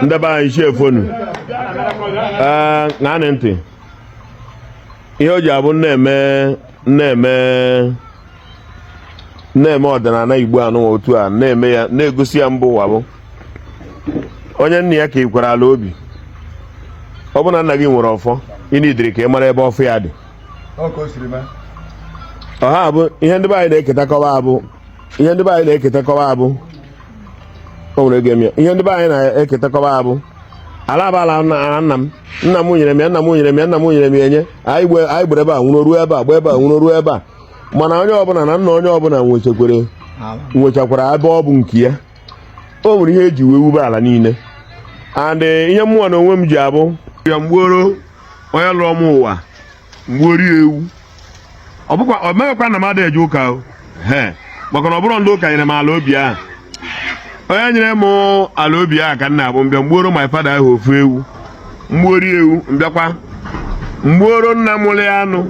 Ndị be anyị, chi efonu. Ee, ṅaanị ntị. Ihe o ji abụ na-eme ọdịnala Igbo anụnwa otu a na-eme ya, na-egosi ya mba ụwa, bụ onye nna ya ka ikwere ala obi. Ọ bụ na nna gị nwere ọfọ, ị nidiri ka ị mara ebe ọfọ ya dị. Ọha bụ ihe ndị be anyị na-eketakọwa abụ ihe ndị be anyị na-eketakọwa abụ o nwere ego eme ya. Ihe ndị be anyị na-eketakọwa abụ ala bụ ala nna m, nna m nyere m ya, nna m nyere m ya, nna m nyere m ya enye. Anyị gbere ebe a nwụrụ ruo ebe a, gba ebe a nwụrụ ruo ebe a. Mana onye ọbụla na nna onye ọbụla nwechakwara ebe ọ bụ nke ya. O nwere ihe eji wee wube ala niile. And ihe mmụọ na onwe m ji abụ ya mgbuoro onye lụọ m ụwa, mgbuori ewu. Ọ bụkwa ọ meghịkwa na m ada eje ụka o he, maka na ọ bụrụ ndị ụka nyere m ala obi ahụ. Onye nyere m ala obi ahụ ka m na-abụ mbịa mgbuoro my father ahụ ofu ewu, mgbuori ewu, mbịakwa mgbuoro nna mụrụ ya anụ,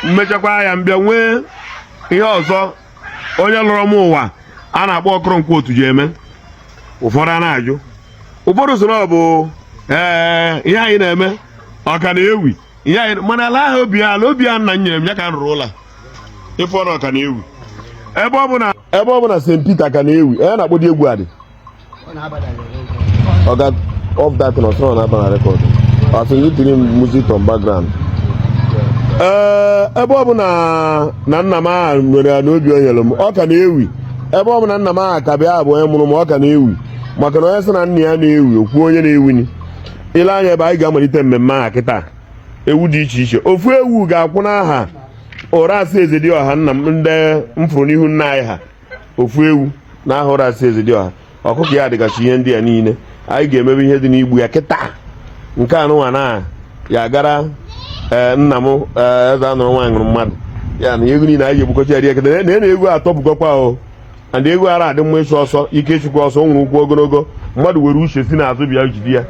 mmechakwa ya, mbịa nwee ihe ọzọ onye lụrụ m ụwa a na-akpọ Okoronkwo otu ji eme. Ụfọdụ a na-ajụ, ụfọdụ sị na ọ bụ ee ihe anyị na-eme ọ ka na-ewi ihe anyị. Mana ala ahụ obi, ala obi a nna m nyere m ya ka m rụrụ ụlọ ife ọnụ, ọka na-ewi. Ebe ọ bụ na St. Peter ka na-ewi, onye na-akpọ dị egwu adị Oga, off that thing, ọsọ na-aba na record. Asị gị tinye music on background. Ee, ebe ọ bụ na nna m ahụ nwere ya n'obi o nyere m, ọ ka na-ewi. Ebe ọ bụ na nna m ahụ ka bịa bụ onye mụrụ m, ọ ka na-ewi, maka na onye sị na nna ya na-ewi, okwu onye na-ewini. Ile anya ebe anyị ga-amalite mmemme ahụ kịta, ewu dị iche iche. Ofu ewu ga-akwụ n'aha Ụrasị Ezedioha, nna m ndị m fụrụ n'ihu nna anyị ha. Ofu ewu n'aha Ụrasị Ezedioha, ọkụkọ ya dịgasị ihe ndị a niile. Anyị ga-emebe ihe dị n'igbu ya kịta. Nke anụnwa na ya gara ee nna m, ee, eze anụrụ nwaanyị ṅụrụ mmadụ ya na ego niile anyị ga-egbukọcha ya rie kịta. Na ego atọpụgokwa o, and ego ara adị mma ịchụ ọsọ ike, ịchụkwa ọsọ. O nwere ụkwụ ogologo, mmadụ were uche si n'azụ bịa jide ya,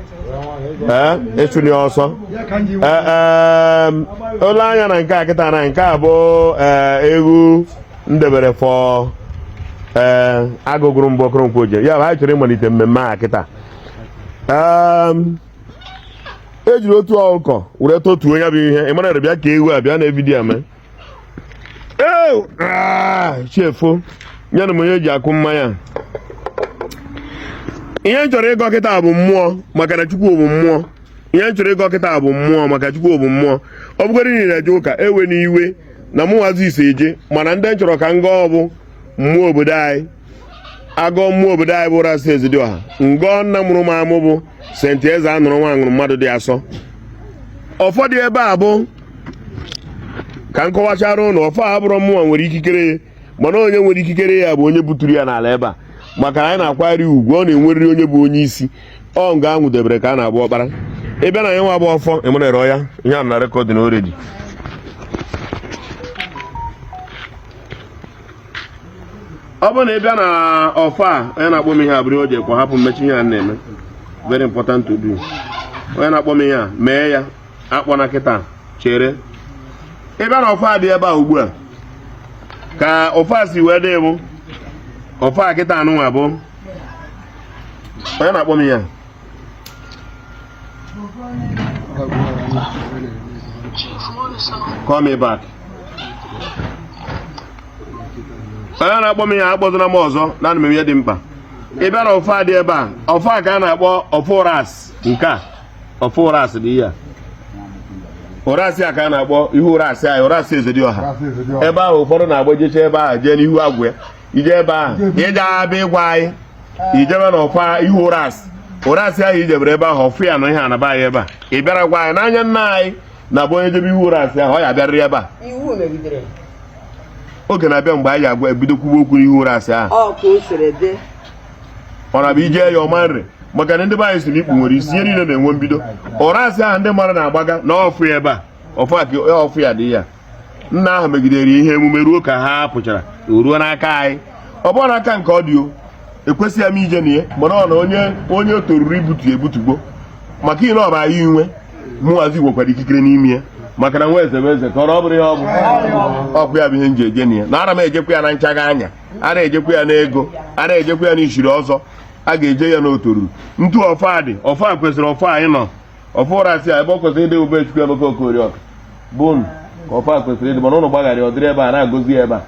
ee, ịchụli ya ọsọ. Ee, ole anya na nke a kịta, na nke a bụ ee egwu ndebere fọ ee agụgụrụ mbụ Okoronkwo je ya bụ anyị chọrọ ịmalite mmemme a kịta. Ejiri otu ọkụkọ were totuo ya bụ ihe. Ị mara bịa ka ewu a bịa na evidio mee chefu ya na m onye ji akụ mmanya. Ihe m chọrọ ịgọ kịta bụ mmụọ, maka na Chukwu bụ mmụọ. Ihe m chọrọ ịgọ kịta bụ mmụọ, maka Chukwu bụ mmụọ. Ọ bụgoro niile eje ụka, ewe n'iwe na mụ nwazi ise eje, mana ndị m chọrọ ka m gọọ bụ mmụọ obodo anyị. Agọọ mmụọ obodo anyị bụ Ụrasị Ezedioha, ngọọ nna mụrụ m amụ bụ St. Eze anụrụ nwa ṅụrụ mmadụ dị asọ. Ụfọdụ ebe a bụ ka m kọwachara ụnụ. Ọfọ a bụrụ mmụọ nwere ikikere ya, mana onye nwere ikikere ya bụ onye buturu ya n'ala ebe a, maka anyị na-akwanyere ugwu. Ọ na-enwerịrị onye bụ onye isi ọ nga anwụdebere ka a na-agba ọkpara. Ịbịa na ya nwa bụ ọfọ ịmụnere ya, ihe a na recording already. Ọ bụrụ na ị bịa na ọfọ a, onye na-akpọ m ihe a bụrụ o ji ekwe hapụ mmechi ihe a na-eme, very important to do. Onye na-akpọ m ihe a mee ya akpọ na kịta chere. Ị bịa na ọfọ a dị ebe a ugbu a, ka ọfọ a si wee dị bụ ọfọ a kịta anụnwa bụ onye na-akpọ m ihe a. Call me back. Onye na-akpọ m ihe akpọzina m ọzọ na ana m ihe dị mkpa. Ị bịa na ọfọ a dị ebe a, ọfọ a ka a na-akpọ ọfọ ụras. Nke a ọfọ ụras dị ihe a, ụrasị a ka a na-akpọ ihu ụrasị anyị, Ụrasị Ezedioha. Ebe ahụ ụfọdụ na-agba jecha ebe ahụ jee n'ihu agwụ ya. Ije ebe ahụ ije abịa ịgwa anyị ijebe na ọfọ ihu ụrasị, ụrasị ahụ ijebere ebe ahụ, ọfụ ya nọ ihe anaba anyị ebe a. Ị bịara gwa anyị n'anya nna anyị na bụ onye jebe ihu ụrasị ahụ, ọ ya abịarịrị ebe a. Iwu megidere. Oge na-abịa mgbe anyị ga-agwa ebido kwuwe okwu n'ihu ụrasị ahụ. Ọ ka o siri dị. Ọ na-abụ ije ya ọma nri, maka na ndị be anyị si na ikpu nwere isi, ihe niile na-enwe mbido. Ụrasị ahụ ndị mmadụ na-agbaga na ọfụ ya ebe a, ọfụ a ka ọfụ ya dị ya. Nna ahụ megidere ihe emume ruo ka ha pụchara o ruo n'aka anyị. Ọ bụrụ n'aka nke ọ dị o ekwesịghị m ije na ya, mana ọ na onye toruru ibutu ebutugbo, maka ihe na ọ bụ anyị nwe mụnwazi nwekwara ikikere n'ime ya, maka na nwa eze bụ eze ka ọ bụrụ ihe ọ bụ ọkụ ya bụ ihe m ji eje na ya. Na ana m ejekwa ya na nchaga anya, a na-ejekwa ya n'ego, a na-ejekwa ya n'ishiri ọzọ. A ga-eje ya n'otoru ntu ọfọ a dị. Ọfọ a kwesịrị ọfọ anyị nọ ọfọ ụra si a ebe ọ kwesịrị ịdị ube Chukwu Emeka Okoriọka bụ unu ka ọfọ a kwesịrị ịdị, mana ụnụ gbaghara ọ dịrị ebe a na-agọzi ya ebe a.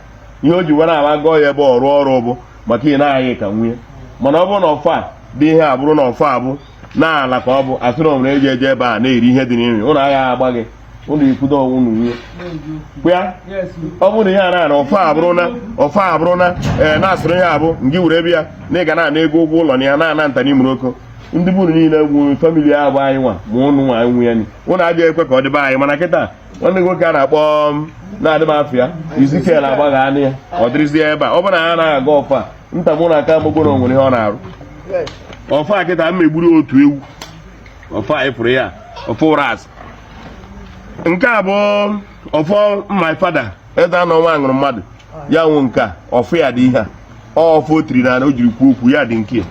Ihe o ji were awa gọọ ya ebe ọ rụọ ọrụ bụ maka ị na-aghị ka nwunye. Mana ọ bụrụ na ọfọ a dị ihe a bụrụ na ọfọ a bụ na-ala ka ọ bụ asị na o nwere eji eje ebe a na-eri ihe dị n'iri, ụnụ aghaghị agba gị, ụnụ ikwudo onwe ụnụ nwunye ya. Ọ bụrụ na ihe a na-ana ọfọ a bụrụ na ọfọ a bụrụ na ee na-asịrị ihe abụ ngị were bịa na ị ga na-ana ego ụgwọ ụlọ na ya na-ana nta n'imere oko ndị bụ unu niile gwu family a bụ anyị nwa ma ụnụ nwa nwe ya ni ụnụ adịghị ekwe ka ọ dịbe anyị. Mana kịta nwanne gị nwoke a na-akpọ na-adị m afọ ya Izikiel agbagha anụ ya ọ dịrịzie ebe a. Ọ bụrụ na ha anaghị aga ọfọ a nta mụ na aka mgbogbo na o nwere ihe ọ na-arụ ọfọ a kịta m egburu otu ewu ọfọ a ịfụrụ ya ọfọ ụra azụ. Nke a bụ ọfọ my father eze anọ nwa ṅụrụ mmadụ ya nwụ. Nke a ọfọ ya dị ihe a ọ ọfọ o tiri na o jiri kwuo okwu ya dị nke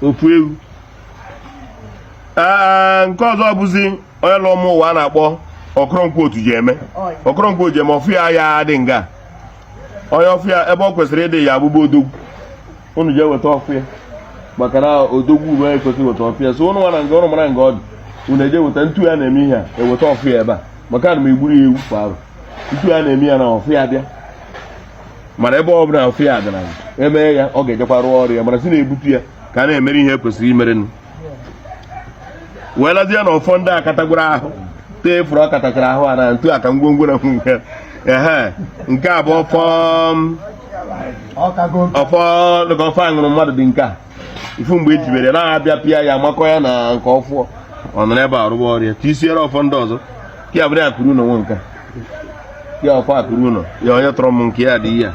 ofu ewu. Ee, nke ọzọ bụzi onye lụọ ụmụ ụwa a na-akpọ Okoronkwo otu ji eme Okoronkwo ji eme ọfụ ya ya dị nga onye ọfụ ya ebe ọ kwesịrị ịdị ya abụbụ odogwu. Unu jee weta ọfụ ya maka na odogwu ube ekwesịrị weta ọfụ ya. So unu nwa na nga ụnụ mara nga ọ dị, unu eje weta ntu ya na-eme ihe a eweta ọfụ ya ebe a maka na m egburu ya ewu kwa arụ ntu ya na-eme ya na ọfụ ya bịa. Mana ebe ọ bụla ọfụ ya dara emee ya, ọ ga-ejekwa rụọ ọrụ ya. Mana si na-ebutu ya ka a na-emere ihe ekwesịrị imerenụ wee lazie na ọfọ ndị a katagwara ahụ tee fụrụ ọ katachara ahụ a na ntu a ka ngwongwo na ngwongwo. Ehe, nke a bụ ọfọ ọfọ dịka ọfọ aṅụrụ mmadụ dị. Nke a ifu mgbe etibere na-abịa pịa ya makọ ya na nke ọfụọ ọ nọrọ ebe a rụba ọrụ ya ka isiere ọfọ ndị ọzọ ka ya bụrụ ya kuru ụlọ nwe nke a. Ya ọfọ akụrụ ụlọ ya onye tọrọ m nke ya dị ya.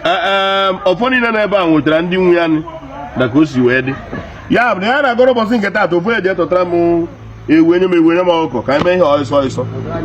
Ee, ọfọ niile nọ ebe a nwetara ndị nwe ya na ka o si wee dị. Ya bụ na ya na-agọrọ ụbọchị nke taata ofu eji etọtara m ewu enye m ewu enye m ọkụkọ ka anyị mee ihe ọsọ ọsọ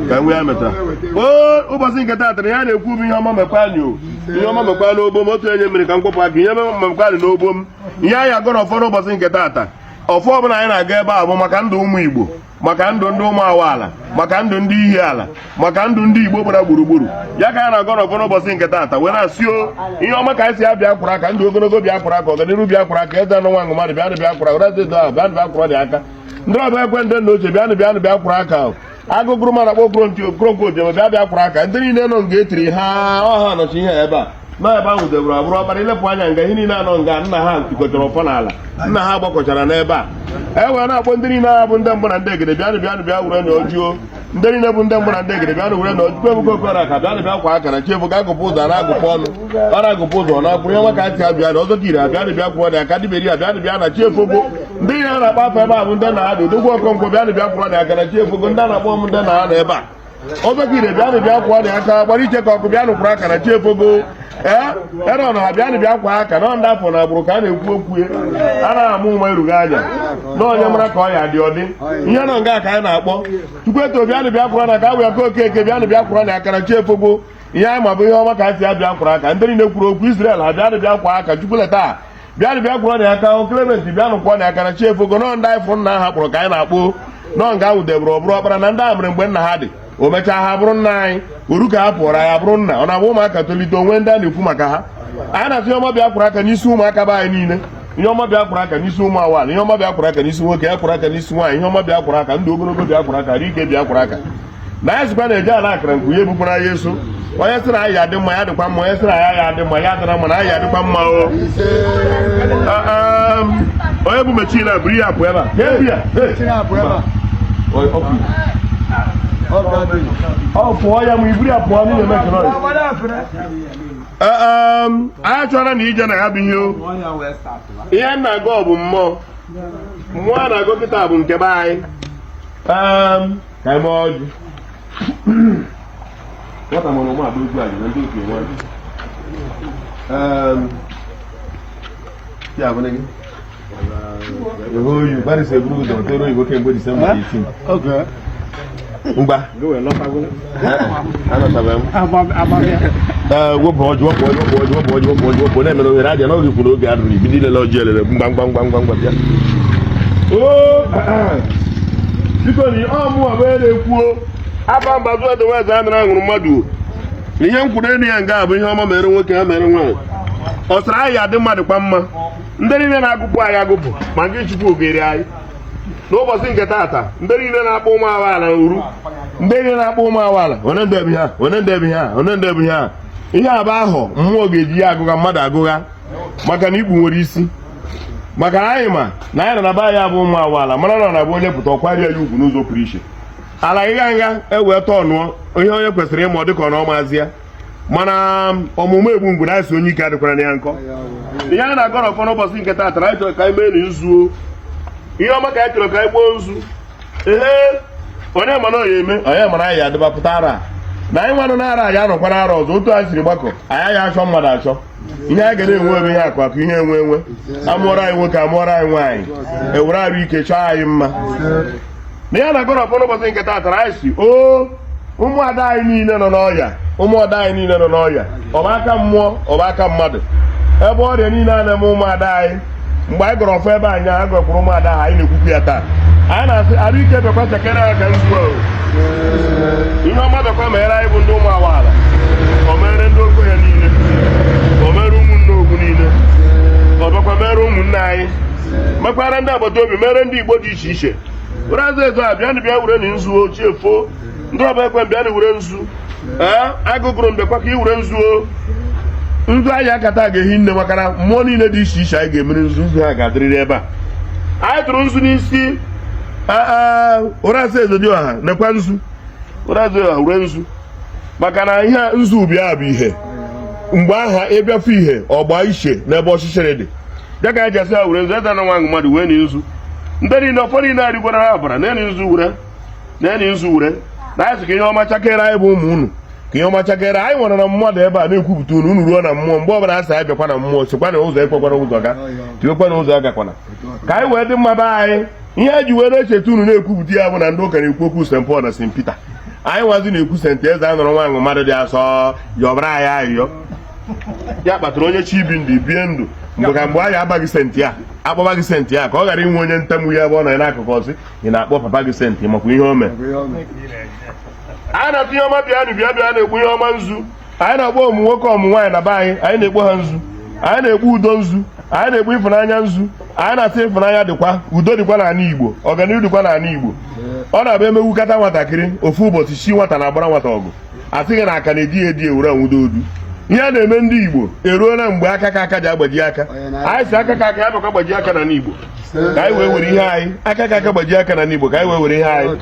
ka nwe ya metara o ụbọchị nke taata na ya na-ekwu bụ ihe ọma mekwanị o ihe ọma mekwa n'ogbo m otu onye mere ka m kwụpụ aka ihe mekwanị n'ogbo m. Ihe anyị agọrọ ọfọ n'ụbọchị nke taata, ọfọ ọbụla anyị na-aga ebe a bụ maka ndụ ụmụ Igbo, maka ndụ ndị ụmụ awaala, maka ndụ ndị ihi ala, maka ndụ ndị Igbo gbara gburugburu. Ya ka anyị na-agọ n'ọfọ n'ụbọchị nke taata wee na-asị o ihe ọma ka anyị si abịa kwụrụ aka, ndụ ogologo bịa kwụrụ aka, ọganiru bịa kwụrụ aka, eze anụ nwa mmadụ bịanụ bịa kwụrụ aka, eze bịanụ bịa kwụrụ dị aka, ndị ọbịa ekwe ndị nna ochie bịanụ bịanụ bịa kwụrụ aka, agụgụrụ mmadụ akpọ okoronkwo ojeme bịa bịa kwụrụ aka. Ndị niile nọ nga etiri ha ọha nọchi ihe ebe a nọ ebe ahụ debere abụrụ ọkpara ilepụ anya nga ihe niile anọ nga nna ha tikọchara ọfọ n'ala nna ha gbakọchara n'ebe a e wee na-akpọ ndị niile agha bụ ndị mbụ na ndị egede bịanụ bịanụ bịa were na ojuo ndị niile bụ ndị mbụ na ndị egede bịanụ were na ojuo ebuka okora ka bịanụ bịa kwa akara chi ebuka agụpụ ụzọ na-agụpụ ọnụ ọ na-agụpụ ụzọ ọ na-akwụrụ ihe nwa ka ntị abịa na ọzọ ka iri abịanụ bịa kwụọ dị aka diberi abịanụ bịa na chi efogo. Ndị niile a na-akpọ afọ ebe a bụ ndị nna ha dị odogwu Okonkwo bịanụ bịa kwụọ dị aka na chi efogo. Ndị a na-akpọ m ndị nna ha nọ ebe a ọzọ ka ire bịanụ bịa kwụọ dị aka gbara iche ka ọkụ bịanụ kwụrụ aka na chi efogo. Ee, erọn ha bịanụ bịa kwa aka nọ ndị afọ na agbụrụ ka a na-ekwu okwu ya a na-amụ ụma erughị anya na onye mara ka ọ ya dị ọdị ihe nọ nga ka anyị na-akpọ Chukwueto bịanụ bịa kwụrụ na ka awụ ya ka Okeke bịanụ bịa kwụrụ na aka na chi efogo. Ihe anyị ma bụ ihe ọma ka anyị si abịa kwụrụ aka. Ndị niile kwuru okwu Israel ha bịanụ bịa kwa aka Chukwuleta bịanụ bịa kwụrụ na aka Clement bịanụ kwụọ na aka na chi efogo. Nọ ndị anyị fụrụ nna ha kpọrọ ka anyị na-akpọ nọ nga ahụ debere ọ bụrụ ọkpara na ndị a mere mgbe nna ha dị o mechaa ha bụrụ nna anyị oru ka ha pụọrọ anyị abụrụ nna ọ na-abụ ụmụaka tolite onwe ndị a na-ekwu maka ha. Anyị na-asị ihe ọma bịa kwụrụ aka n'isi ụmụaka be anyị niile, ihe ọma bịa kwụrụ aka n'isi ụmụ awala, ihe ọma bịa kwụrụ aka n'isi nwoke ya kwụrụ aka n'isi nwaanyị, ihe ọma bịa kwụrụ aka ndụ ogologo bịa kwụrụ aka ike bịa kwụrụ aka na anyị sịkwa na-eje ala akara nkwu ya ebukwara ya eso onye sị na anyị adị mma ya dịkwa mma, onye sị na ya ya adị mma ya adịra mma na anyị adịkwa mma o. Onye bụ mechin a buru ya apụ ebe a ka ebu ya. Ọ pụọ ya ma iburu ya pụọ n'ime eme. Anyị chọrọ na ije na ya bụ ihe o ihe m na-agụ ọ bụ mmụọ mmụọ a na-agụ kịta bụ nke be anyị ka anyị mee ọjị nwata mụrụ ụmụ agba egwu aja na ndị okenye nwanyị ya bụ gị oyi gbarịsị eburu ụzọ toro oyibo kemgbe Disemba 18. Okay. Ngwa anọtabeghị m. Ee, wepụ ọjị wepụ ọjị wepụ ọjị wepụ ọjị wepụ ọjị wepụ na-emere ohere aja n'oge kwuru oge adụrụ ibido ilele ọjị elele ngwa ngwa ngwa ngwa ngwa bịa o biko ni ọ mụnwa bụ onye na-ekwuo aba mba zụ ede weze a nara aṅụrụ mmadụ na ihe m kwuru elu ya nga bụ ihe ọma mere nwoke ha mere nwaanyị. Ọ sịrị anyị adị mmadụ kwa mma. Ndị niile na-agụpụ anyị agụpụ, ma gị Chukwu gere anyị n'ụbọchị nke taata. Ndị niile na-akpọ ụmụ awaala uru, ndị niile na-akpọ ụmụ awaala, onye ndị ebe ihe a, onye ndị ebe ihe a, onye ndị ebe ihe a, ihe a bụ ahọ mmụọ ga-eji ya agụgha mmadụ agụgha, maka na ikpu nwere isi, maka na anyị ma na anyị nọ na be anyị abụ ụmụ awaala, mara na ọ na-abụ onye pụta ọkwarịa ya ugwu n'ụzọ pụrụ iche. Ala gịga nga ewee tọọ nụọ ihe onye kwesịrị ịma, ọ dịka ọ na ọmazi ya, mana ọmụmụ egbu mgbe na-asị onye ike adịkwara na ya nkọ. Ihe anyị na-agọ n'ọfọ n'ụbọchị nke taata, anyị chọrọ ka anyị mee na nzuo ihe ọma, ka anyị chọrọ ka anyị gbuo nzu. Ee, onye mana ọ ya eme, onye mana anyị adịbapụta ara na anyị nwanụ na-ara, anyị anọkwa n'ara ọzọ. Otu anyị siri gbakọ, anyị agaghị achọ mmadụ achọ. Ihe anyị ga na-enwe ebe ihe akụ akụ, ihe enwe enwe, amụọrọ anyị nwoke, amụọrọ anyị nwaanyị, ewere arụ ike chọọ anyị mma. Na ya na-agọ n'ọfọ n'ụbọchị nke taata, anyị si o ụmụada anyị niile nọ n'ọya, ụmụada anyị niile nọ n'ọya, ọ bụ aka mmụọ, ọ bụ aka mmadụ, ebe ọrịa niile a na-eme ụmụada anyị. Mgbe anyị gọrọ ọfọ ebe anyị a gọkwuru ụmụada ha, anyị na-ekwukwu ya taa. Anyị na-asị arụ ike bịakwa chekere ya ka nzuo ahụ. Ihe ọma bịakwa mere anyị bụ ndị ụmụ awaala, o mere ndị okenye niile, o mere ụmụnne ogwu niile, ọ bịakwa mere ụmụnne anyị, mekwara ndị agbata obi, mere ndị Igbo dị iche iche. Were azụ ezo a bịanụ, bịa were na nzu ochie foo. Ndị ọba ekwe, bịanụ were nzu. Ee, agụgụrụ m, bịakwa ka ị were nzu o. Nzu anyị akata ga-ehi nne, maka na mmụọ niile dị iche iche anyị ga-emere nzu, nzu ha ga-adịrịrị ebe a. Anyị tụrụ nzu n'isi ụra. Eze dị ọha nekwa nzu ụra eze ọha, were nzu, maka na ihe nzu ubi a bụ ihe mgbe aha ịbịafụ ihe ọgba iche n'ebe ọchịchịrị dị ya ka anyị ji asị ha were nzu. Eze na nwa mmadụ wee na nzu, ndị niile ọfọ niile arịgwara ha ọbara na nzu were, na nzu were, na anyị sị ka ihe ọma chakere anyị bụ ụmụ unu, ka ihe ọma chakere anyị. Nwere na mmadụ ebe a na-ekwupụta unu, unu ruo na mmụọ. Mgbe ọbụla a sị anyị bịakwa na mmụọ, sikwa na ụzọ ekwekwara ụzọ ga tiwekwa na ụzọ agakwana, ka anyị wee dị mma be anyị. Ihe eji wee na-echeta unu na-ekwupụta ya bụ na ndị ụka na-ekwu okwu St. Paul na St. Peter, anyị nwazi na-ekwu St. Eze a nọrọ nwaanyị mmadụ dị asọ yọbara anyị ayịyọ. Ya kpatara onye chi ibi ndụ bie ndụ mgbe ka mgbe anyị abaghị saint a, akpọba gị saint a, ka ọ ghara inwe onye ntamu ya ebe ọ nọ n'akụkụ ọsị ị na-akpọ papa gị saint, makwa ihe o mee. Anyị na-atụ ihe ọma, bịanụ, bịa bịa na-ekpu ihe ọma nzu. Anyị na-akpọ ụmụ nwoke, ọmụ nwaanyị na be anyị, anyị na-ekpo ha nzu. Anyị na-ekpu udo nzu, anyị na-ekpu ịfụnanya nzu. Anyị na-asị ịfụnanya dịkwa, udo dịkwa n'ala Igbo, ọganihu dịkwa n'ala Igbo. Ọ na-abụ emewukata nwatakịrị ofu ụbọchị, chi nwata na-agbara nwata ọgụ, asịghị na aka na-edi ya edi ewere anwụdo odu. Ihe a na-eme ndị Igbo eruola mgbe aka ka aka ji agbaji aka. Anyị si aka ka aka ya bụkwa gbaji aka n'ala Igbo, ka anyị wee were ihe anyị. Aka ka aka gbaji aka n'ala Igbo, ka anyị wee were ihe anyị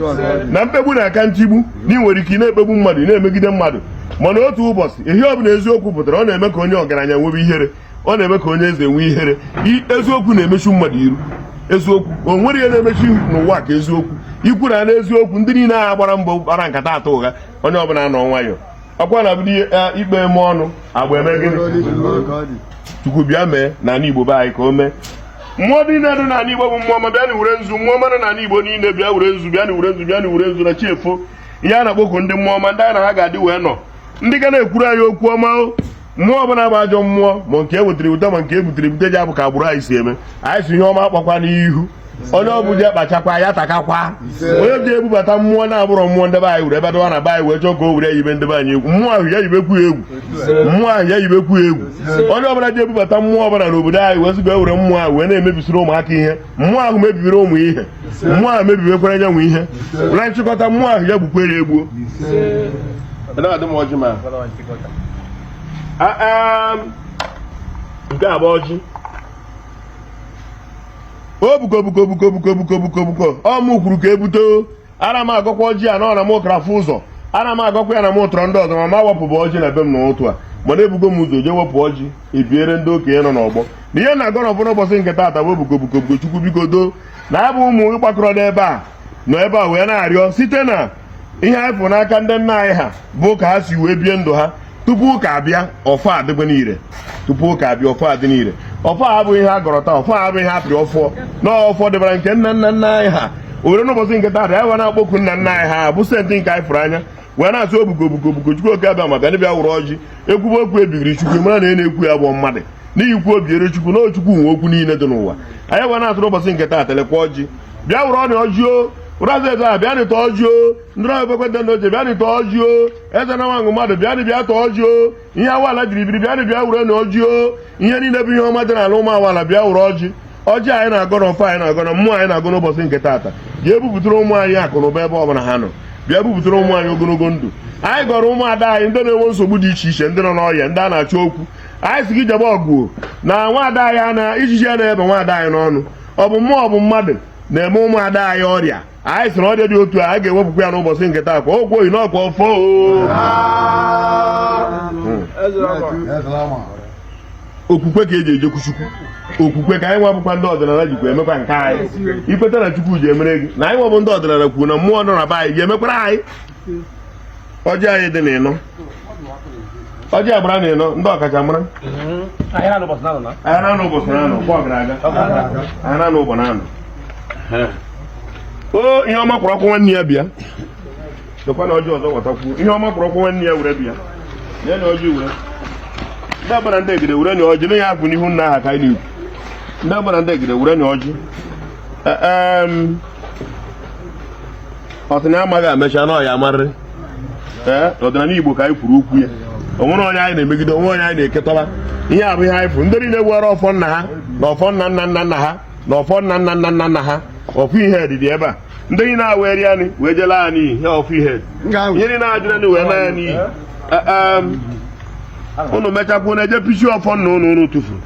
na mkpegbu na aka ntigbu. Na ị nwere ike ị na-ekpegbu mmadụ, ị na-emegide mmadụ, mana otu ụbọchị, ihe ọbụla eziokwu pụtara, ọ na-eme ka onye ọgaranya nwebe ihere, ọ na-eme ka onye eze nwee ihere. Eziokwu na-emechu mmadụ iru. Eziokwu, o nwere ihe na-emechu n'ụwa ka eziokwu. Ikwu na n'eziokwu, ndị niile agha gbara mbọ gbara nkata atụ ụgha, onye ọbụla anọ nwayọ ọkwa na bido ikpe eme ọnụ agba eme gịnị. Chukwu bịa mee n'ala Igbo be anyị ka o mee. Mmụọ niile dị n'ala Igbo bụ mmụọ ma bịa na were nzu. Mmụọ mmadụ n'ala Igbo niile, bịa were nzu, bịa na were nzu, bịa na were nzu na chi efo. Ihe a na-akpọku ndị mmụọ ọma, ndị anyị na ha ga-adị wee nọ, ndị ga na-ekwuru anyị okwu ọma o. Mmụọ ọbụla bụ ajọ mmụọ, ma nke e wetara ebute, ma nke e butere ebute, ji abụ ka agbụrụ anyị si eme. Anyị si ihe ọma akpọkwa n'ihu onye ọbụla kpachakwa ya takakwa. Onye ji ebubata mmụọ na-abụrọ mmụọ ndebe anyị were ebe dọwa na be anyị wee chọọ ka o were yibe ndebe anyị egwu, mmụọ ahụ ya yibekwu ya egwu, mmụọ ahụ ya yibekwu ya egwu. Onye ọbụla ji ebubata mmụọ ọbụla n'obodo anyị wee sị ka e were mmụọ ahụ wee na-emebisiri ụmụaka ihe, mmụọ ahụ mebibiri ụmụ ihe, mmụọ ahụ mebibekwara nya nwe ihe. Na nchịkọta, mmụọ ahụ ya gbukwere egbuo. Ị m ọjị ma nke a bụ ọjị. O buko buko buko buko buko buko buko ọ mụ kwuru ka ebute o. Ana m agọkwa ọjị a nọ na m ụkara fụ ụzọ. Ana m agọkwa ya na m ụtọrọ ndị ọzọ, ma ma wepụbụ ọjị na be m n'ụtụ a, mana ebugo m ụzọ jee wepụ ọjị ebiere ndị okenye nọ n'ọgbọ. Na ihe na-agọ n'ọfọ n'ụbọchị nke taata bụ buko buko buko. Chukwu biko doo na abụ ụmụ ịgbakọrọ n'ebe a nọ ebe a wee na-arịọ site na ihe anyị fụ n'aka ndị nna anyị ha bụ ka ha si wee bie ndụ ha tupu ụka abịa. Ọfọ adịgwa n'ire tupu ụka abịa, ọfọ adị n'ire. Ọfọ a abụghị ihe a gọrọ taa, ọfọ a abụghị ihe apịrị ọfọ na ọfọ dịbara nke nna nna nna anyị ha were. N'ụbọchị nke taata, ya wee na-akpọku nna nna anyị ha bụ saint nke anyị fụrụ anya, wee na-asị obuko obuko obuko. Chukwu oke abịa maka ndị bịa wụrụ ọjị ekwube okwu ebigiri Chukwu, mara na ị na-ekwu ya bụ mmadụ n'ihi ikwu obiere Chukwu na Chukwu nwe okwu niile dị n'ụwa. Anyị wee na-atụrụ ụbọchị nke taata, lekwa ọjị, bịa wụrụ ọnụ ọjị o. Ụrazụ eze a, bịanụ tọọ ọjị o. Ndị ọrụ ekwentị ndị ochie, bịanụ tọọ ọjị o. Eze na nwaṅụ mmadụ, bịanụ bịa tọọ ọjị o. Ihe awala jiri biri, bịanụ bịa were na ọjị o. Ihe niile bụ ihe ọma dị n'ala ụmụ awala, bịa were ọjị. Ọjị anyị na-agọ na ọfọ anyị na-agọ na mmụọ anyị na-agọ n'ụbọchị nke taata, bịa bupụtara ụmụ anyị akụ na ụba ebe ọbụla ha nọ. Bịa bupụtara ụmụ anyị ogologo ndụ. Anyị gọrọ ụmụada anyị, ndị na-enwe nsogbu dị iche iche, ndị nọ n'ọhịa, ndị a na-achọ okwu. Anyị si gị jebe ọgụ na nwaada anyị ana ijiji ya na-ebe nwaada anyị n'ọnụ. Ọ bụ mmụọ, ọ bụ mmadụ na-eme ụmụada anyị ọrịa. Anyị sị na ọrịa dị otu a, a ga-ewepụkwa ya n'ụbọchị nke taa. Kwa okwu oyi n'ọkwa ọfọ o. Okwukwe ka eji ejekwu Chukwu. Okwukwe ka anyị nwa bụkwa ndị ọdịnala jikwa emekwa nke anyị. Ikweta na Chukwu ji emere gị na anyị nwa bụ ndị ọdịnala kwuru na mmụọ nọ na be anyị ga-emekwara anyị. Ọjị anyị dị n'ịnọ, ọjị agbara n'ịnọ, ndị ọkachamara. Ahịa na ụbọchị na-anọ na. Anyị na-anọ ụbọchị na-anọ kwa ọgara aga. Anyị na-anọ ụbọ na-anọ o. Ihe ọma kwụrụ ọkwụ nwanne ya bịa. Dokwa na ọjị ọzọ gwatakwuo. Ihe ọma kwụrụ ọkwụ nwanne ya were bịa. Nye na ọjị were. Ndị agbara, ndị egede, were na ọjị na ya afụ n'ihu nna aha ka anyị na-ekwu. Ndị agbara, ndị egede, were na ọjị. Ọ sị na amaghị amecha na ọya amarịrị. Ee, ọdịnala Igbo ka anyị kwuru okwu ya. O nwere onye anyị na-emegide, onwe onye anyị na-eketọba. Ihe a bụ ihe anyị fụ. Ndị niile were ọfọ nna ha na ọfọ nna nna nna nna ha na ọfọ nna nna nna nna nna ha, ọfọ ihe dịdị ebe a. Ndị niile a were ya ni wee jela ya n'iyi. Ihe ọfọ ihe ihe niile ajụra ni wee na ya n'iyi. Unu mechakwuo na eje pichi ọfọ nna unu unu tụfuru.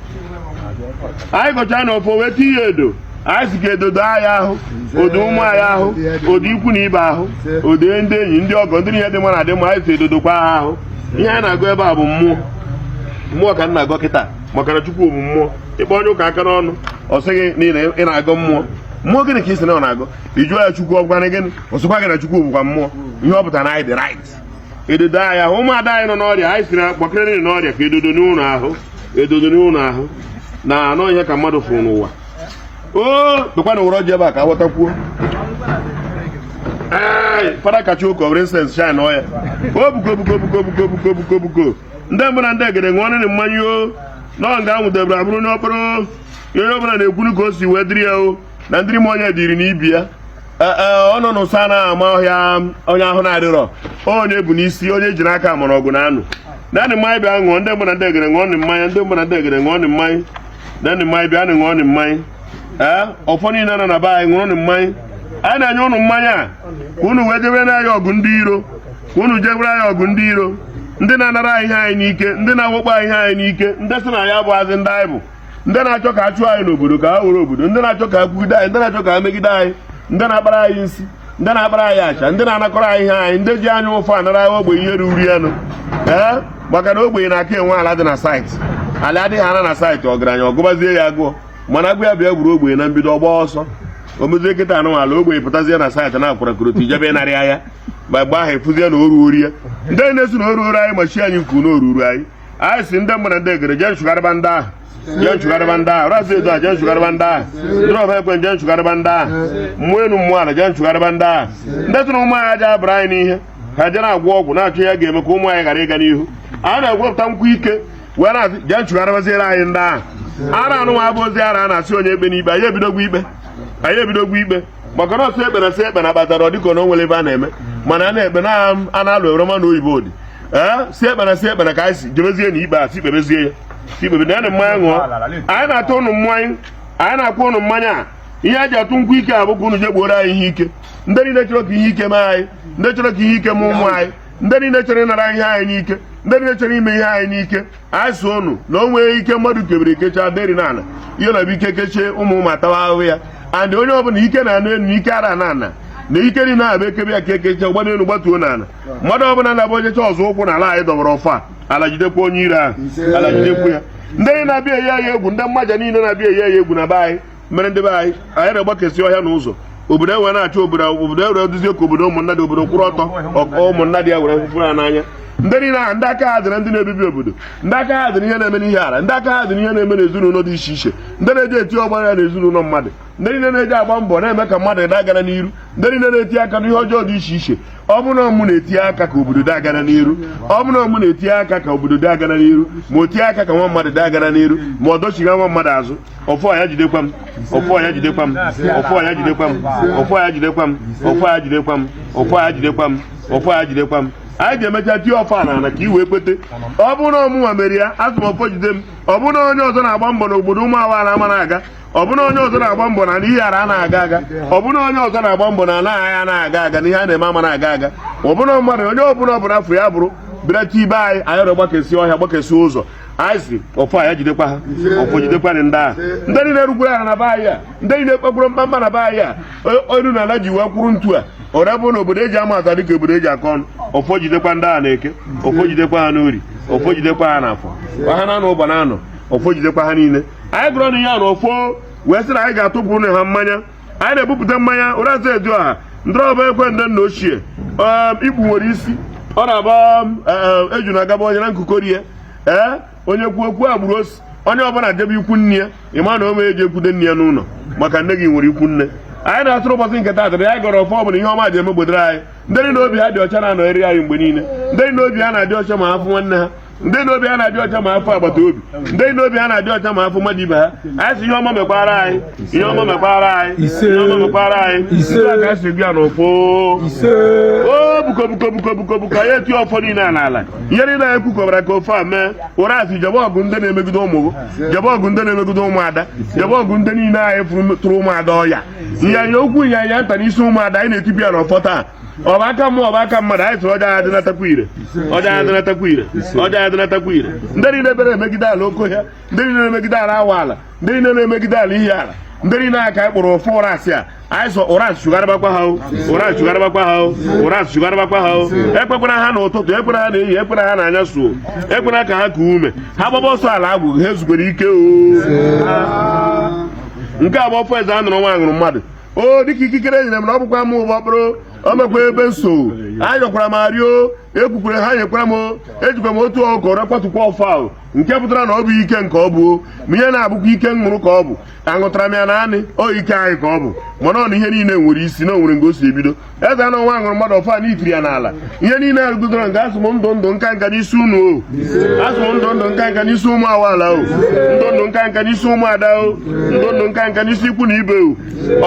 Anyị gọchaa na ọfọ wee tinye edo. Anyị si ka edo doo anyị ahụ, odo ụmụ anyị ahụ, odo ikwu na ibe ahụ, odo ndị enyi, ndị ọgọ, ndị niile dị mma na adị mma. Anyị si edodokwa ha ahụ. Ihe anyị na-agụ ebe a bụ mmụọ. Mmụọ ka m na-agọ kịta, maka na Chukwu bụ mmụọ. Ịkpọ onye ụka aka n'ọnụ, ọ sị gị na ị na-agọ mmụọ. Mmụọ gịnị ka ị sị na ọ na-agọ? Ị jụọ ya, Chukwu ọ gwana gịnị? Ọ sịkwa gị na Chukwu bụkwa mmụọ. Ihe ọ pụtara na anyị dị right. Edodo anyị ahụ. Ụmụada anyị nọ n'ọrịa, anyị siri kpọkere niile n'ọrịa ka edodo n'ụlọ ahụ, edodo n'ụlọ ahụ na anọ ihe ka mmadụ fụrụ n'ụwa o. Dokwa na were ọjị ebe a ka aghọtakwuo. Ee, fada kacha ụka were incense shine ọ ya. O buko buko buko buko buko buko buko. Ndị mbụ na ndị egede, ṅụọ nịrị mmanya o. Nọ nga anwụdebere abụrụ n'okporo ihe ọbụla na-ekwuru ka o si wee dịrị ya o na ndị ime onye dịrị n'ibi ya. Ee, ọ nọ n'ụsọ anaghị ama ọhịa. Onye ahụ na-adịrọ onye bụ n'isi onye ji n'aka amara ọgụ na anụ. Naanị mmanya bịa ṅụọ. Ndị mbụ na ndị egede, ṅụọ nị mmanya. Ndị mbụ na ndị egede, ṅụọ nị mmanya. Naanị mmanya bịa nị, ṅụọ nị mmanya. Ee, ọfọ niile nọ na be anyị, ṅụrụ nị mmanya. Anyị na-enye ụnụ mmanya a ka unu wee jebere anyị ọgụ ndị iro, ka unu jebere anyị ọgụ ndị iro, ndị na-anara anyị ihe anyị n'ike, ndị na-awakpo anyị ihe anyị n'ike, ndị sị na ya bụ azị ndị anyị bụ, ndị na-achọ ka a chụọ anyị n'obodo ka ha were obodo, ndị na-achọ ka ha kwugide anyị, ndị na-achọ ka ha megide anyị, ndị na-akpara anyị nsi, ndị na-akpara anyị acha, ndị na-anakọrọ anyị ihe anyị, ndị ji anya ụfụ anara anyị ogbenye ihe ruru ya nụ. Ee, maka na ogbenye na-aka enwe ala dị na site. Ala adịghị ana na site. Ọgaranya ọgụbazie ya agụọ, mana agụ ya bịa gburu ogbenye na mbido ọgba ọsọ. Omezie kịta anụ ala ogbenye pụtazie na site na-akwara koroti ijebe ịnarị ya. Ma mgbe ahụ efuzie na oru ori ya. Ndị na-esi na oru ori anyị machi anyị nkwu na oruru anyị. Anyị si ndị mbụ na ndị egere jee nchụgharịba ndị ahụ, jee nchụgharịba ndị ahụ rasị edo a, jee nchụgharịba ndị ahụ ndị ọba ekwe, jee nchụgharịba ndị ahụ mmụọ elu, mmụọ ala, jee nchụgharịba ndị ahụ ndị sị na ụmụ anyị aja abara anyị n'ihe ha jee na-agwọ ọgwụ na-achọ ihe ga-eme ka ụmụ anyị ghara ịga n'ihu. Anyị na-egwepụta nkwụ ike wee na-asị jee nchụgharịbaziere anyị ndị ahụ. A na-anụ nwa abụ ozi ara a na-asị onye ekpe n'ikpe. Anyị ebidogwu ikpe, anyị ebidogwu ikpe, maka na ọsọ ekpe na sị ekpe na kpatara ọ dịka na o nwere ebe a na-eme, mana a na-ekpe na a na-alụ oroma na oyibo dị. Ee, si ekpe na si ekpe na ka anyị si jebezie na ikpe a, si kpebezie ya, si kpebe na ya na mmanya ṅụọ. Anyị na-atụ ụnụ mmanya, anyị na-akwụ ụnụ mmanya a. Ihe a ji atụ nkwụ ike a bụ ka ụnụ jee gbuoro anyị ihe ike. Ndị niile chọrọ ka ihe ike mee anyị, ndị chọrọ ka ihe ike mee ụmụ anyị, ndị niile chọrọ ịnara ihe anyị n'ike, ndị niile chọrọ ime ihe anyị n'ike, anyị so ụnụ na o nwee ike mmadụ kebere ekecha deri n'ala. Ihe na bụ ike kechie ụmụ ụmụ atawa ahụhụ ya. And onye ọbụla ike na-anụ elu na ike ara na ana na ike niile ahụ bụ ekebe ya ka ekecha gba n'elu gbatuo n'ala. Mmadụ ọbụla na-abụ onyecha ọzọ ụkwụ n'ala anyị dọbara ọfọ a, ala jidekwa onye iro ahụ, ala jidekwa ya. Ndị niile na-abịa eyi anyị egwu, ndị mmaja niile na-abịa eyi anyị egwu na be anyị mere ndị be anyị anyị na-agbakesị ọhịa n'ụzọ obodo enwe na-achọ obodo obodo ewere duzie ka obodo ụmụnna dị, obodo kwụrụ ọtọ. Ụmụnna dị ya were fụfụ ya n'anya. Ndị niile ahụ, ndị aka ha dị na ndị na-ebibi obodo, ndị aka ha dị n'ihe na-eme n'ihe ala, ndị aka ha dị n'ihe na-eme n'ezinụlọ dị iche iche, ndị na-eji eti ọgbara ya n'ezinụlọ mmadụ, ndị niile na-eji agba mbọ na-eme ka mmadụ dagara n'iru, ndị niile na-eti aka n'ihe ọjọọ dị iche iche, ọ bụrụ na mụ na-etinye aka ka obodo dagara n'iru, ọ bụrụ na mụ na-etinye aka ka obodo dagara n'iru, ma o tinye aka ka nwa mmadụ dagara n'iru, ma ọ dochiga nwa mmadụ azụ, ọfọ ya jidekwa m, ọfọ ya jidekwa m, ọfọ ya jidekwa m, ọfọ ya jidekwa m, ọfọ ya jidekwa m, ọfọ ya jidekwa m, ọfọ ya jidekwa m. Anyị ga-emecha tie ọfọ a n'ala ka i wee kwete. Ọ bụrụ na ọmụnwa mere ya, asị m ọfọ jide m. Ọ bụrụ na onye ọzọ na-agba mbọ n'obodo ụmụ awaala ama na-aga, ọ bụrụ na onye ọzọ na-agba mbọ na ihe ara na-aga aga, ọ bụrụ na onye ọzọ na-agba mbọ na ala agha na-aga aga, na ihe a na-eme ama na-aga aga, ọ bụrụ na mmadụ onye ọbụla ọbụla afọ ya bụrụ bịara ibe anyị, anyị rịọ gbakesị ọhịa, gbakesị ụzọ, anyị si ọfọ a ya jidekwa ha, ọfọ jidekwa ndị ahụ, ndị niile rukwuru ala na be anyị a, ndị niile kpekpụrụ mkpamkpa na be anyị a, elu na ala ji wee kwụrụ ntu a ọrịa bụ na obodo eji ama ata dịka obodo eji akọ ọnụ. Ọfọ jidekwa ndị a na-eke, ọfọ jidekwa ha n'ori, ọfọ jidekwa ha n'afọ, ha na-anọ ụba na-anọ, ọfọ jidekwa ha niile. Anyị gụrụ na ihe a na ọfọ wee sị na anyị ga-atụpụrụ ha mmanya. Anyị na-ebupụta mmanya ụraza edu ọha ndọrọba ekwe ndị nna ochie. Ikpu nwere isi ọ na-aba eju na-agaba onye na nkukori ya. Ee, onye kwuo okwu agbụrụ osi, onye ọbụla jebe ikwu nne ya, ịma na ome eji ekwude nne ya n'ụlọ maka nne gị nwere ikwu nne. Anyị na-atụrụ ụbọchị nke taata anyị gọrọ ọfọ ọbụla ihe ọma ji emegbodoro anyị, ndị niile obi ha dị ọcha na-anọnyere anyị mgbe niile, ndị niile obi ha na-adị ọcha ma afụ nwanne ha, ndị niile obi ha na-adị ọcha ma afụ agbata obi, ndị niile obi ha na-adị ọcha ma afụ mmadụ ibe ha. Anyị sị ihe ọma mekwara anyị, ihe ọma mekwara anyị, ihe ọma mekwara anyị. Ndị a ka anyị si bịa n'ụfụ o buko buko buko buko buko. Anyị eti ọfọ niile a n'ala, ihe niile anyị kwukọbara ka ofe a mee. Ụra asị jebe ọgụ ndị na-emegide ụmụ gị, jebe ọgụ ndị na-emegide ụmụada, jebe ọgụ ndị niile anyị fụrụ tụrụ ụmụada ọya, nyanya okwu, nyanya nta n'isi ụmụada. Anyị na-etipụ ya n'ọfọ taa. Ọ bụ aka mmụọ, ọ bụ aka mmadụ, anyị sịrị ọjọọ adịnatakwa ire, ọjọọ adịnatakwa ire, ọjọọ adịnatakwa ire. Ndị niile bịara emegide ala okohịa, ndị niile na-emegide ala awa ala, ndị niile na-emegide ala ihe ala, ndị niile aka anyị kpụrụ ụfụ ụra asị a, anyị sọ ụra asị chụgharịbakwa ha o, ụra asị chụgharịbakwa ha o, ụra asị chụgharịbakwa ha o. Ekwekwara ha n'ụtụtụ, ekwere ha n'ehihie, ekwere ha n'anyasụ o, ekwere ka ha kuo ume, ha gbaba ọsọ ala agwụ ha ezukwere ike o. Nke a bụ ọfọ eze a nụrụ nwa ṅụrụ mmadụ o, dịka ikikere enyere m na ọ bụkwa m ụbọ kpụrụ o mekwa ebe nso. Ayọkwara m arịọ, ekwukwere ha nyekwara m, ejikwa m otu ọkụkọ rekwatukwa ọfọ ahụ, nke pụtara na ọ bụ ike nke ọ bụ ma ihe na-abụkwa ike ṅụrụ ka ọ bụ aṅụtara m ya na anị o ike anyị ka ọ bụ. Mana ọ na ihe niile nwere isi na o nwere nga o si ebido. Eze anọ nwa ṅụrụ mmadụ ọfọ a n'itiri ya n'ala, ihe niile arụgidoro nke asụ m ndụ ndụ nka nka n'isi unu o, asụ m ndụ ndụ nka nka n'isi ụmụ awaala o, ndụ ndụ nka nka n'isi ụmụada o, ndụ ndụ nka nka n'isi ikwu na ibe o.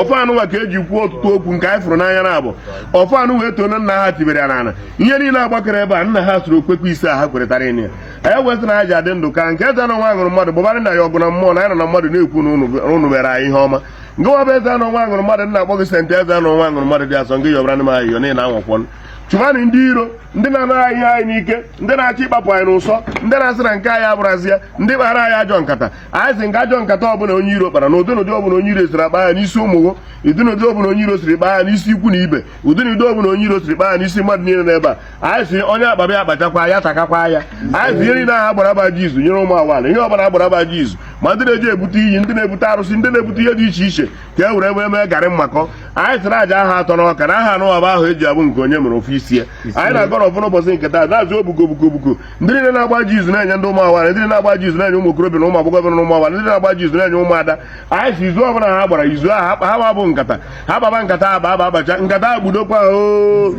Ọfọ anụnwa ka eji kwuo ọtụtụ okwu nke anyị fụrụ n'anya na abụ ọfọ anụ wee too na nna ha tibere ya n'ala. Ihe niile agbakọrọ ebe a, nna ha soro okwekwe ise a ha kweretara ịnụ ya. Anyị wesị na ha ji adị ndụ ka nke eze anọ nwa ṅụrụ mmadụ gbabara nna ya ọgụ na mmụọ na anyị nọ na mmadụ na-ekwu na unu mere anyị ihe ọma. Ngị nwa bụ eze anọ nwa ṅụrụ mmadụ, nna akpọ gị sentị eze anọ nwa ṅụrụ mmadụ dị asọ, ngị yọbara ndị m ayịyọ n'ihi na anwakwọn chụmanụ ndị iro, ndị na-anaghị anyị ihe anyị n'ike, ndị na-achọ ịkpapụ anyị n'ụsọ, ndị na-asị na nke anyị abụrazi ya, ndị kpara anyị ajọ nkata. Anyị sị nke ajọ nkata ọbụla onye iro kpara na ụdị n'ụdị ọbụla onye iro siri akpa ya n'isi ụmụ gị, ụdị n'ụdị ọbụla onye iro siri kpaa ya n'isi ikwu na ibe, ụdị n'ụdị ọbụla onye iro siri kpaa ya n'isi mmadụ niile n'ebe a, anyị sị onye akpaba ya akpachakwa ya, takakwa ya. Anyị sị ihe niile ahụ agbara aba ji izu nyere ụmụ awala, ihe ọbụla agbara aba ji izu, ma ndị na-eji ebute iyi, ndị na-ebute arụsị, ndị na-ebute ihe dị iche iche ka e were wee mee garị mmakọ, anyị sịrị aja aha atọ n'ọka na aha anụ ọba ahụ eji abụ nke onye mere ofu isi ya. Anyị na-agọrọ ọfụ n'ụbọchị nke taa na-azụ obuko obuko obuko ndị niile na-agba ji izu na-enye ndị ụmụ awara, ndị niile na-agba ji izu na-enye ụmụ okorobịa na ụmụ agbọghọbịa na ụmụ awara, ndị na-agba ji izu na-enye ụmụada. Anyị si izu ọbụla ha gbara izu ahụ ha gbabụ nkata ha gbaba nkata aba aba abacha nkata agbudokwa o.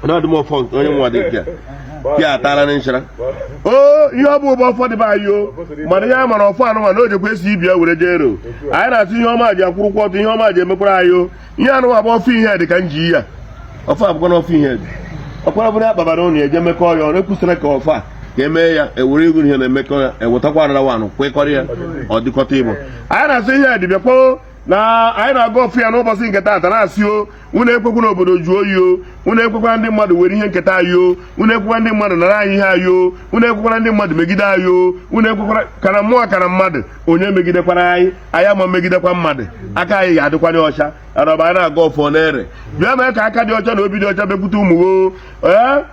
Na-adị m ọfọ nke onye nwa dị nke ya atara na nchara o. Ihe ọ bụ ụbọ ọfọ dịbe anyị o, mana ihe a mara ọfọ anụmanụ o jekwa esi ibi ya were jee ero. Anyị na-atụ ihe ọma ji akwụrụkwa ọtụ, ihe ọma ji emekwara anyị o. Ihe anụmanụ bụ ọfọ ihe dị ka nji ya ọfọ abụkwa na ọfọ ihe dị ọkwara bụrụ akpabara ụnụ eje mekọ ya ọnụ, ekwusịrị ka ọfọ a ka emee ya, ewere ego ihe na-emekọ ya, ewetakwa arara wanụ kwekọrọ ya, ọ dịkọta ịbụ. Anyị na-asị ihe dị bịakwa na anyị na-aga ọfụ ya n'ụbọchị nke taata, na-asị o unu ekwekwa n'obodo jụọ oyi o, unu ekwekwa ndị mmadụ were ihe nketa anyị o, unu ekwekwa ndị mmadụ nara anyị ihe anyị o, unu ekwekwara ndị mmadụ megide anyị o, unu ekwekwara kana mmụọ kana mmadụ onye megidekwara anyị, anyị ama megidekwa mmadụ, aka anyị ga-adịkwanye ọcha. Arọba anyị na-aga ọfọ na-ere bịa mee ka aka dị ọcha na obi dị ọcha bekwute ụmụ o. Ee,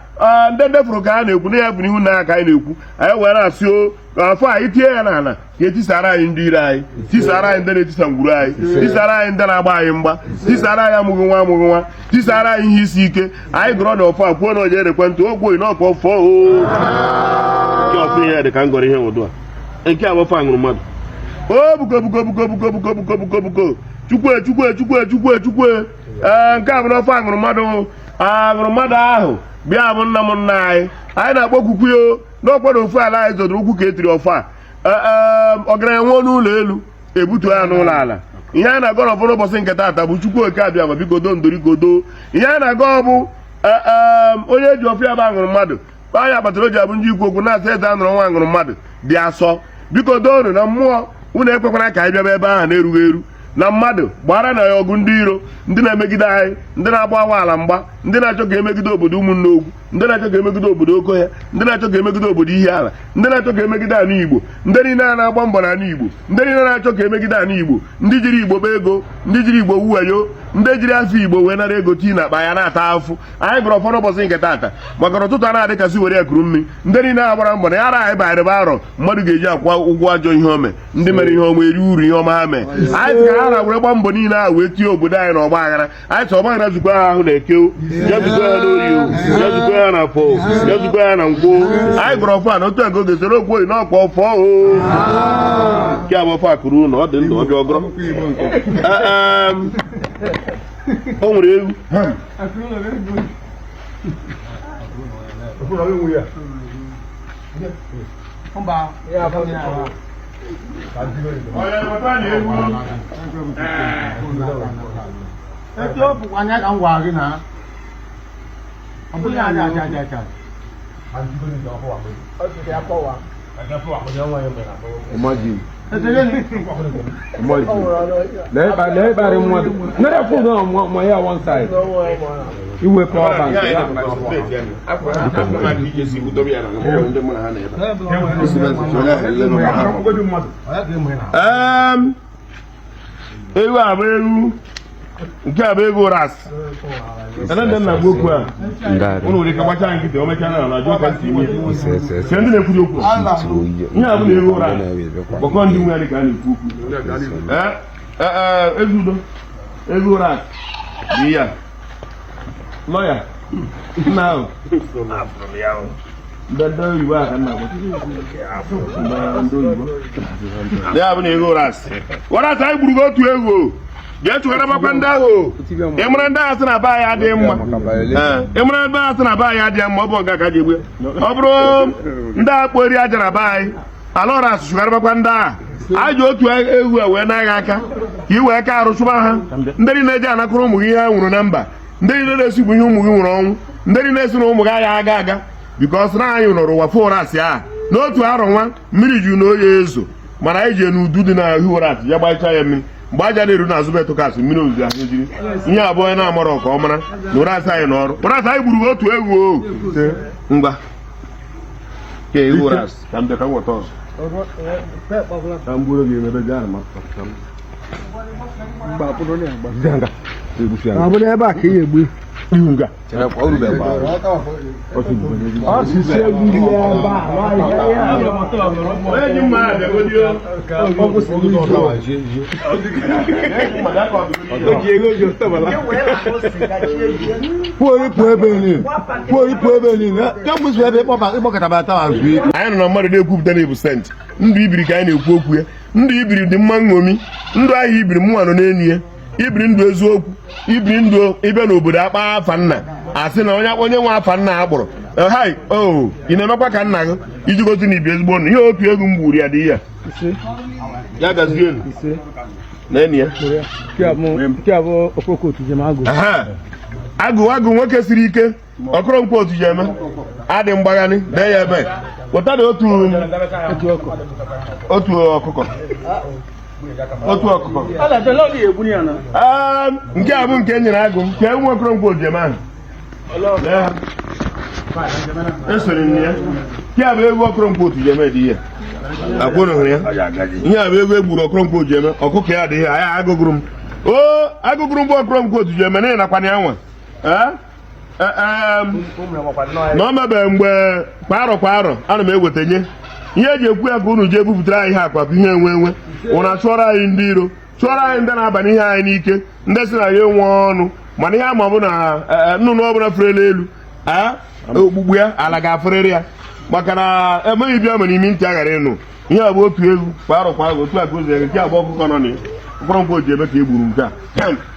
Ndị ndị fụrụ ka a na-ekwu na ya bụ n'ihu na ka anyị na-ekwu, anyị wee na-asị o ka afọ anyị tie ya n'ala ka etisara anyị ndị iro anyị, tisara anyị ndị na-etisa ngwuru anyị, tisara anyị ndị na-agba anyị mgba, tisara anyị amụghị nwa amụghị nwa, tisara anyị ihe isi ike. Anyị gụrụ na ọfọ a kwuo na onye erekwentị ogwu oyi n'ọkwa ọfọ o nke ọfọ ihe dị ka m gọrọ ihe ụdụ a nke a bụ ọfọ aṅụrụ mmadụ o buko buko buko buko buko buko buko buko chukwu chukwu chukwu chukwu chukwu. Ee, nke a bụ n'ọfọ aṅụrụ mmadụ, aṅụrụ mmadụ ahụ bịa bụ nna m nna anyị. Anyị na-akpọ okwukwu ya n'ọkwa na ofu ala anyị zọdoro ụkwụ ka e tiri ọfọ a. Ọgaranya nwụọ n'ụlọ elu, ebutuo ya n'ụlọ ala. Ihe anyị na-agọ n'ọfọ n'ụbọchị nke taata bụ Chukwu oke abịa ma biko do ndorikodo. Ihe anyị na-agọ bụ onye eji ọfọ ya bụ aṅụrụ mmadụ anya kpatara o ji abụ ndị ikwu okwu na-asị eze anụrụ nwa aṅụrụ mmadụ dị asọ, biko doonu na mmụọ unu ekwekwana ka anyị bịaba ebe ahụ na-erughị eru na mmadụ gbara na ya ọgụ ndị iro, ndị na-emegide anyị, ndị na-agba awa ala mgba, ndị na-achọ ka emegide obodo ụmụnne ogwu, ndị na-achọ ka emegide obodo okoya, ndị na-achọ ka emegide obodo ihe ala, ndị na-achọ ka emegide ala Igbo, ndị niile a na-agba mbọ n'ala Igbo, ndị niile na-achọ ka emegide ala Igbo, ndị jiri Igbo kpa ego, ndị jiri Igbo wuwayo, ndị jiri afọ Igbo wee nara ego tii na akpa ya na-ata afụ. Anyị gụrụ ọfọ n'ụbọchị nke taata maka na ụtụtụ a na-adịkasị were ya kuru mmiri. Ndị niile a gbara mbọ na ya ara anyị banyere arọ mmadụ ga-eji akwa ụgwọ ajọ ihe ome, ndị mere ihe ọma eri uru ihe ọma ha mee. Anyị sị ka ha na were gba mbọ niile ahụ wee tie obodo anyị na ọgba aghara. Anyị sị ọgba aghara zukwa ha ahụ na eke o, ya zukwa ha n'oyi o, ya zukwa ha na afọ o, ya zukwa ha na nkwọ. Anyị gụrụ ọfọ a na otu ego ga-esoro okwu oyi n'ọkwa ọfọ o nke a bụ ọfọ akụrụ ụlọ ọ dị ndụ ọbịa ọgọrọ. O nwere ewu. Eziokwu anya ka m gwara gị na ọ bụghị aja aja aja aja. Imagine. Imagine. Lee ịkparị mmadụ. Nere phone ahụ ma ya one side. Iwe power bank. Ewu a bụ ewu nke a bụ ego ras ene ndị nna gbu okwu a ụnụ nwere ike gbachaa nkịtị o mechaa na ala jụọ ka ntị ime che ndị na-ekwuri okwu ihe a bụ na ego ras kpọkọ ndị nwe ya dị ka a na-ekwu okwu. Ee, ezi udo ego ras bụ ihe a lọya nna ahụ ndị ndị oyibo a ka nna gwa ndị oyibo ya bụ na ego ras ras anyị gburu gị otu ego jee chụgharabakwa ndị ahụ. Ịmara ndị ahụ sị na be anyị adịghị mma, ịmara ndị ahụ sị na be anyị adịghị mma, ọ bụ nga ka ji egbu ya. Ọ bụrụ ndị a kpori aja na be anyị ala ọra chụgharabakwa ndị ahụ anyị ji otu ewu a wee na-agha aka ka ị wee ka arụ chụba ha. Ndị niile eji anakọrọ ụmụ gị ihe ha nwụrụ na mba, ndị niile na-esigbu ihe ụmụ gị nwụrụ ọnwụ, ndị niile na-esi na ụmụ gị agha aga aga because na anyị nọrọ ụwa fụ ụrasị a n'otu arọ nwa mmiri juru na oyi ezo, mana anyị jee n'udu dị na ụrasị ya gbachaa ya mmiri mgbe aja na-eru n'azụ betụkasị mmiri ozuzo ahụ jiri ihe abụọ onye na-amarọ ka ọ mara na ụrasị anyị n'ọrụ ụrasị anyị gburu otu ewu o ngwa ka ewu ụrasị ka m bịa ka m weta ọzọ ka m gburu gị ebe ji ahụ ma Ọ bụrụ ebe a ka ị ga-egbu. Ihu nga Osisi egburu ya ebe a. Onye ji mma abịagodi o. Pụọ ebe niile. Pụọ ebe niile. Kemgbe ebe ịkpọkọtaba taa azụ ike. Anyị nọ na mmadụ na-ekwupụta na ebu sent ndụ ibiri ka anyị na-ekwu okwu ya. Ndụ ibiri dị mma nṅomi, ndụ ahụ ibiri mụnwa nọ n'elu ya. Ibiri ndụ eziokwu, ibiri ndụ ịbịa n'obodo akpa afa nna asị na onye onye nwe afa nna a kpọrọ hai o ị na-emekwa ka nna gị iji gosi na ibi ezigbo ndụ. Ihe otu egwu m gburu ya dị ya ya gazie elu na enyi ya. Nke a bụ okoko otu agụ. Agụ agụ nwoke siri ike ọkụrọnkwụ otu ji eme adị mgbaghanị dee ya ebe weta dị otu otu ọkụkọ otu ọkụkọ. Nke a bụ nke e nyere agụ m ka e nwe okoronkwo ojem ahụ esoro m ya. Nke a bụ egwu okoronkwo otu jem dị ihe akwụrụ hụrụ ya. Ihe a bụ egwu egburu okoronkwo ojem ọkụkọ ya adịghị anyị agụgụrụ m o agụgụrụ m bụ okoronkwo otu jem na ịnakwana ya nwa. Na o mebeghị mgbe kwa arọ kwa arọ ana m eweta nye ihe eji ekwu ya ka unu jee bupụtara anyị ihe akwakọ ihe enwe enwe ụna chụọrọ anyị ndị iro, chụọrọ anyị ndị na-aba n'ihe anyị n'ike, ndị si na ya enwe ọnụ. Mana ihe ama bụ na nnụnụ ọbụla ferela elu okpukpu ya ala ga-afụrịrị ya, maka na emeghị bịa mere imi ntị aghara ịnụ ihe a bụ otu egwu kwa arọ kwa arọ. Otu a ka ụzọ ya nke agba ọkụkọ nọ na ya. Okoronkwo ji eme ka e gburu nke a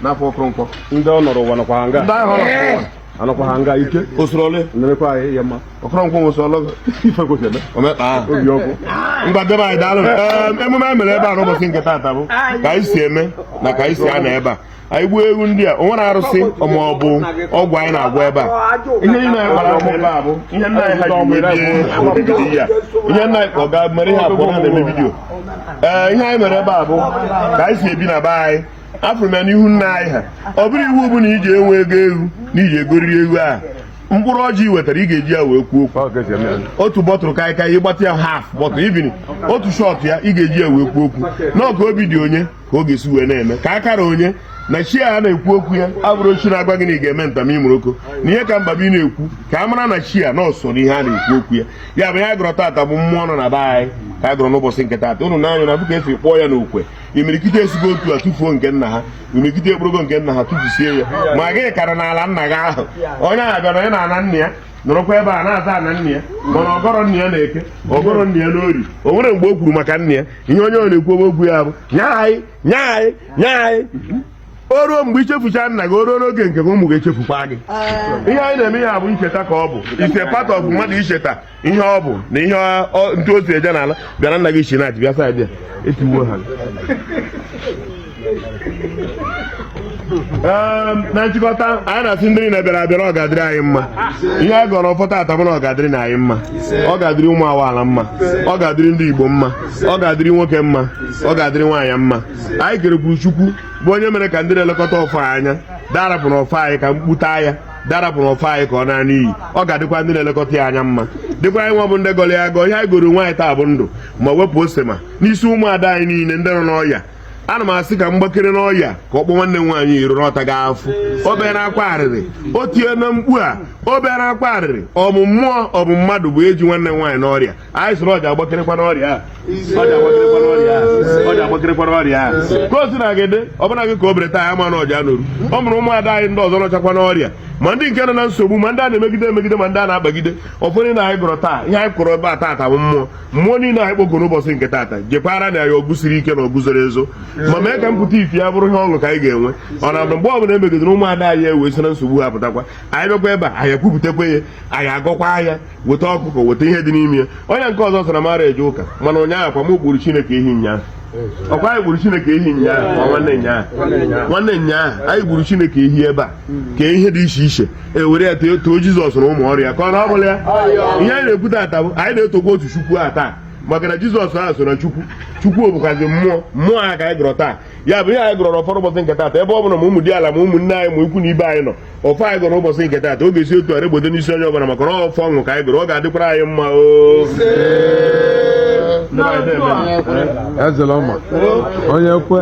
n'afọ Okoronkwo. Ndị ọ nọrọ ụwa nọkwa ha nga. Ndị ahụ nọ n'ụwa. Anọkwa ha nga ike. Osoro ole? Nnerekwa anyị ya mma. Okoronkwo nwụsị ọlọgọ. Ife kwesịrị eme. Omekpa ahụ. Obi ọkụ. Ngwa, debe anyị, daalụ. Emume e mere ebe a n'ụbọchị nke taata bụ ka anyị si eme na ka anyị si anọ ebe a. Anyị gbuo ewu ndị a, o nwere arụsị ma ọ bụ ọgwụ anyị na-agwọ ebe a. Ihe niile anyị kpara aka ebe a bụ ihe nna anyị ha ji wee bie obibido ihe a. Ihe nna anyị ọ ga mere ihe abụọ na na-eme video. Ee, ihe anyị mere ebe a bụ ka anyị si ebi na be anyị. Afụrụ m ya n'ihu nna anyị ha. Ọ bụrụ iwu bụ na iji enwe ego ewu na iji egoriri ewu ahụ, mkpụrụ ọjị i wetara, ị ga-eji ya wee kwuo okwu. Ọ ka esi eme ya. Otu bottle kaikai, ịgbatị ya half bottle, ibini otu shot ya, ị ga-eji ya wee kwuo okwu n'ọka obi dị onye ka ọ ga-esi wee na-eme ka akara onye na chi a na-ekwu okwu ya abụrụ chi na-agwa gị na ị ga-eme ntamimuroko na ihe ka mba bụ ị na-ekwu ka a mara na chi a na ọsọ n'ihe a na-ekwu okwu ya. Ya bụ ihe a gụrụ taata bụ mmụọ nọ na be anyị ka a gụrụ n'ụbọchị nke taata. Unu na-anya na ka esi kpọọ ya n'okwe. Imirikiti esigo otu a tụfuo nke nna ha, imirikiti ekporogo nke nna ha tụfusie ya, ma gị kara n'ala nna gị ahụ. Onye ahụ bịara onye na-ana nna ya nọrọkwa ebe a na-aza ana nna ya, mana ọgọrọ nna ya na-eke, ọgọrọ nna ya n'ori. O nwere mgbe o kwuru maka nna ya. Ihe onye ọ na-ekwu okwu ya bụ nye anyị, nye anyị, nye anyị. O ruo mgbe ichefucha nna gị, o ruo n'oge nke gị, ụmụ ga-echefukwa gị. Ihe anyị na-eme ya bụ ncheta ka ọ bụ ise part of mmadụ icheta ihe ọ bụ na ihe ntu o si eje n'ala bịara nna gị si na bịa side a etiwuo ha. Na nchịkọta, anyị na-asị ndị niile bịara abịa na ọ ga-adịrị anyị mma. Ihe a gọrọ ọfọ taata bụ na ọ ga-adịrị na anyị mma, ọ ga-adịrị ụmụ awaala mma, ọ ga-adịrị ndị Igbo mma, ọ ga-adịrị nwoke mma, ọ ga-adịrị nwaanyị mma. Anyị kerekwuru Chukwu bụ onye mere ka ndị na-elekọta ọfọ anya darapụ n'ọfọ anyị ka mkputa ya darapụ n'ọfọ anyị ka ọ naa n'iyi. Ọ ga-adịkwa ndị na-elekọta ya anya mma, dịkwa anyị nwa bụ ndị gọrọ ya agọ. Ihe anyị goro nwaanyị taa bụ ndụ, ma wepụ ose ma n'isi ụmụada anyị niile ndị nọ n'ọya. Ana m asị ka mgbakere n'ọya ka ọ kpọ nwanne m nwaanyị iro n'ọta ga afụ o bere akwa arịrị, o tie na mkpu a o bere akwa arịrị. Ọ bụ mmụọ, ọ bụ mmadụ bụ eji nwanne m nwaanyị n'ọrịa. Anyị sịrị ọja agbakerekwa n'ọrịa a, ọja agbakerekwa n'ọrịa a, ọja agbakerekwa n'ọrịa a. Ka o si na gị dị ọbụna gị ka o bere taa ya ma na ọja nọru. Ọ mụrụ ụmụada anyị ndị ọzọ nọchakwa n'ọrịa, ma ndị nke nọ na nsogbu, ma ndị a na-emegide emegide, ma ndị a na-akpagide. Ụfọdụ na anyị gụrụ taa, ihe anyị kwụrụ ebe a taata bụ mmụọ. Mmụọ niile anyị kpọkọrọ n'ụbọchị nke taata jekwara na ya ọgụ siri ike na ọgụ zoro ezo, ma mee ka mpụta ife ya bụrụ ihe ọṅụ ka anyị ga-enwe. Ọ na mgbe ọbụla emegidere ụmụada anyị ewee si na nsogbu ha pụtakwa, anyị bịakwa ebe a, anyị ekwupụtakwa ya, anyị agọkwa ya, weta ọkụkọ, weta ihe dị n'ime ya. Onye nke ọzọ sịrị mara eje ụka, mana ụnyaahụ kwa m gburu Chineke ehi nyaahụ. Ọkwa anyị gburu Chineke ehi nyaahụ, ma nwanne nyaahụ, nwanne nyaahụ anyị gburu Chineke ehi ebe a ka ihe dị iche iche ewere ya too Jizọs na ụmụ ọrụ ya ka ọ na ọ bụla ya. Ihe anyị na-ekwu taata bụ anyị na-etokwa otu Chukwu a taa, maka na Jizọs ahụ so na Chukwu. Chukwu bụkwazi mmụọ. Mmụọ ahụ ka anyị gụrụ taa. Ya bụ ihe anyị gụrụ n'ụfọdụ ụbọchị nke taata, ebe ọ bụla ma ụmụ dị ala ma ụmụnne anyị ma ikwu na ibe anyị nọ. Ọfọ anyị gụrụ ụbọchị nke taata, ọ ga-esi otu a regbodo n'isi onye ọbụla, maka na ọfọ ọṅụ ka anyị gụrụ. Ọ ga-adịkwara anyị mma o. Ezela ọma. Onye kwe.